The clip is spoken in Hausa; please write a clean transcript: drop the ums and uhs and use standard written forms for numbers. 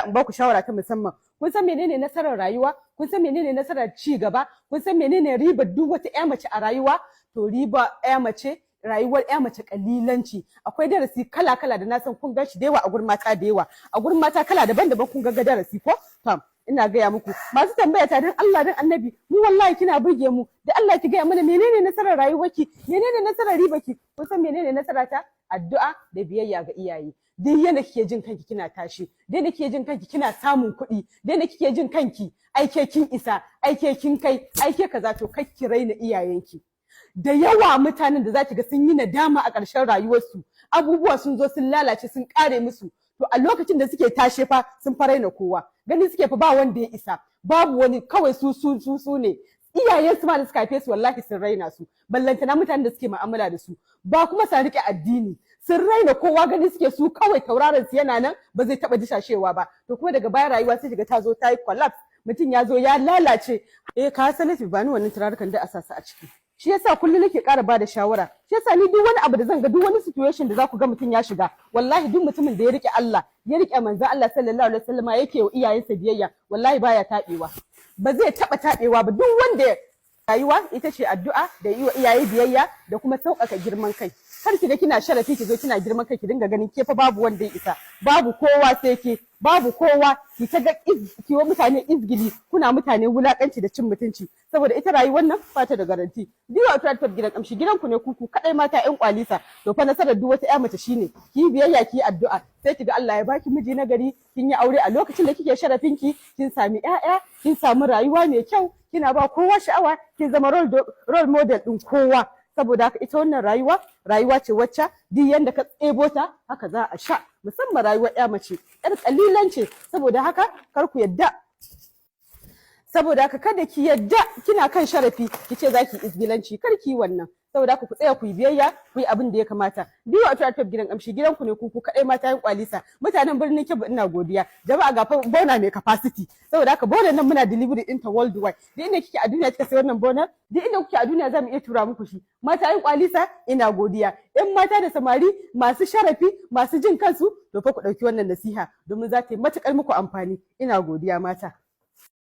In ba ku shawara ta musamman. Kun san menene nasarar rayuwa? Kun san menene nasarar ci gaba? Kun san menene ribar duk wata ƴa mace a rayuwa? To, riba ƴa mace, rayuwar ƴa mace kalilanci. Akwai darasi kala kala da na san kun gan shi da yawa a gurin mata, da yawa a gurin mata kala daban-daban. Kun ga darasi ko? To, ina gaya muku, masu tambaya ta, dan Allah dan Annabi, mu wallahi kina burge mu, da Allah ki gaya mana menene nasarar rayuwarki, menene nasarar ribarki. Kun san menene nasara ta? Addu'a da biyayya ga iyaye. Duk yanda kike jin kanki kina tashi, duk yanda kike jin kanki kina samun kuɗi, duk yanda kike jin kanki aike kin isa, aike kin kai, aike kaza, to kar ki raina iyayenki. Da yawa mutanen da za ki ga sun yi nadama a ƙarshen rayuwarsu, abubuwa sun zo sun lalace, sun ƙare musu, to a lokacin da suke tashe fa sun fa raina kowa. Gani suke fa ba wanda ya isa, babu wani, kawai su su su su ne. Iyayen su ma da suka haife su, wallahi sun raina su, ballantana mutanen da suke mu'amala da su ba kuma sa rike addini. Sun raina kowa, gani suke su kawai tauraron su yana nan, ba zai taba dishashewa ba. To kuma daga baya rayuwa sai kiga ta zo ta yi collapse, mutum ya zo ya lalace. Eh, ka sanafi ba ni wannan turarukan da a sa su a ciki. Shi yasa kullum nake ƙara bada shawara. Shi yasa ni duk wani abu da zan ga, duk wani situation da za ku ga mutum ya shiga, wallahi duk mutumin da ya rike Allah, ya rike manzon Allah sallallahu alaihi wasallama, yake wa iyayensa biyayya, wallahi baya taɓewa, ba zai taɓa taɓewa ba. Duk wanda rayuwa ita ce addu'a da yi wa iyaye biyayya da kuma sauƙaƙa girman kai. Kar ki ga kina sharafi, ki zo kina girman kai, ki dinga ganin ke fa babu wanda ya isa, babu kowa sai ke, babu kowa, ki ta ga ki wa mutane izgili, kuna mutane wulakanci da cin mutunci, saboda ita rayuwar nan ba ta da garanti. Biyu a Trade gidan kamshi, gidan ku ne kuku kadai mata ƴan kwalisa. To fa nasarar duk wata ƴa mace shine ki yi biyayya, ki yi addu'a, sai ki ga Allah ya baki miji na gari, kin yi aure a lokacin da kike sharafin ki, kin sami ƴaƴa, kin samu rayuwa mai kyau, kina ba kowa sha'awa, kin zama role model din kowa. Saboda haka ita wannan rayuwa, rayuwa ce wacce duk yanda ka tsebo ta haka za a sha, musamman rayuwar ƴa mace, ƴar kalilan ce. Saboda haka kar ku yadda, saboda haka kada ki yadda kina kan sharafi ki ce zaki izgilanci, kar ki yi wannan. Saboda haka ku tsaya ku yi biyayya, ku yi abin da ya kamata. Biyu a Trade gidan kamshi, gidan ku ne ku kaɗai mata yin kwalisa. Mutanen birnin Kebbi, ina godiya. Jama'a, ga bona mai capacity. Saboda haka bona nan muna delivery ɗinta worldwide. Duk inda kike a duniya kika sai wannan bona, duk inda kuke a duniya za mu iya tura muku shi. Mata yin kwalisa, ina godiya. In mata da samari masu sharafi, masu jin kansu, to fa ku ɗauki wannan nasiha domin za ta yi matuƙar muku amfani. Ina godiya, mata.